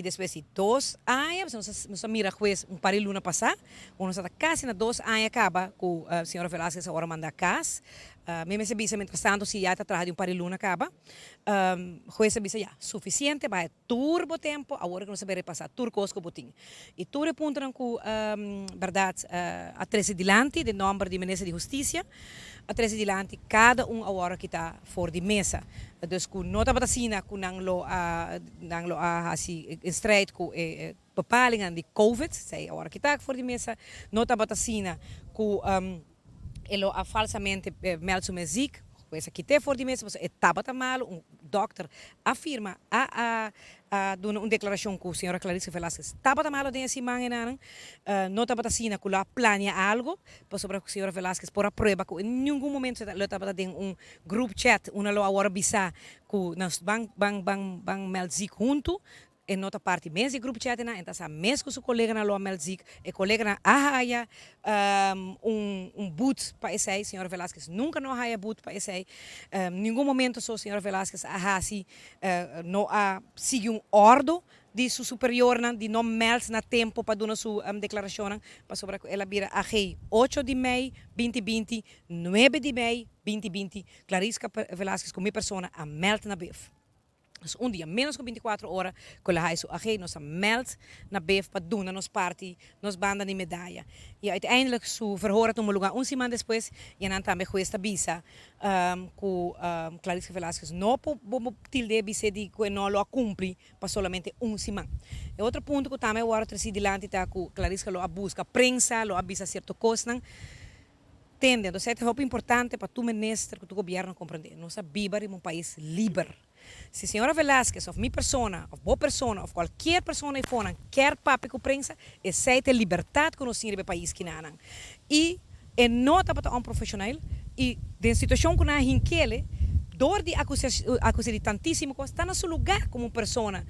I despues di 2 aña, nos a mira hues un par di luna pasá, nos ta kasi na 2 aña kaba ku señora Velasquez awor a manda kas. Mi a bisa mientras tanto si ya ta traha di un par di luna kaba. Hues a bisa ya, sufisiente, bai tur bo tempu, awor ku nos a repasá tur kos ku bo tin. I tur e puntonan ku berdat a trese dilanti, den nòmber di minister di Hustisia, a trese dilanti kada un awor ku ta for di mesa. Dus ku no tabata asina ku nan lo a hasi in strijd ku e bepalingen di COVID, esei awor ku ta for di mesa, no tabata asina ku e lo a falsamente meld su mes ziek, pues a kit'é for di mesa, e tabata malu, un dòkter a firma, a duna un deklarashon ku señora Clariska Velasquez tabata malu den e siman einan, no tabata asina ku lo a plania algu, pasobra señora Velasquez por a prueba ku en ningun momento lo tabata den un group chat, unda lo awor bisa ku nan ban ban ban ban meld ziek huntu, e no ta parti mes di group chat einan, e ta sa mes ku su koleganan lo a meld ziek, e koleganan a haya un boet pa esei, señora Velasquez nunka no a haya boet pa esei, ningun momento so señora Velasquez a hasi, no a sigui un òrdu di su superiornan di no meld na tempu pa duna su deklarashonnan, pasobra ku el a bira AG 8 di mei 2020, 9 di mei 2020, Clarisca Velasquez ku mi persona a meld na BIF. Dus un dia, menos ku 24 ora, ku el a haya su AG, nos a meld na BIF pa duna nos parti, nos banda di medaya. I uiteindelijk su verhoor a tuma lugá un siman despues, i nan tambe hues ta bisa ku Clarisca Velasquez no por tilde bis'é di ku e no lo a kumpli pa solamente un siman. E otro punto ku tambe awor a trese dilanti ta ku Clarisca lo a buska prensa, lo a bisa sierto kosnan. Tende, entonces ta hopi importante pa tur minister ku tur gobièrnu komprendé. Nos a biba riba un pais liber. Si señora Velasquez òf mi persona òf bo persona òf kualkier persona eifonan kier papia ku prensa, esei ta e libertat ku nos tin riba e pais kinanan. I e no tabata onprofeshonal i den situashon ku nan a hink'el dor di akus'é di tantísimo kos, ta na su lugá komo un persona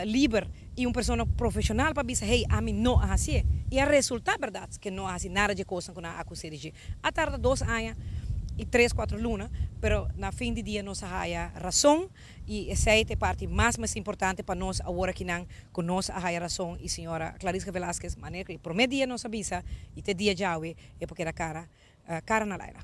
liber i un persona profeshonal pa bisa, hey, ami no a hasié. I a resultá bèrdat ku no a hasi nada di e kosnan ku nan a akus'é di dje. A tarda 2 aña i 3, 4 luna, pero na fin di dia nos a haya rason i esei ta e parti mas mas importante pa nos awor akinan ku nos a haya rason i señora Clarisca Velasquez, manera ku e promé dia nos a bisa i te dia djawe e por keda kara kara na laira.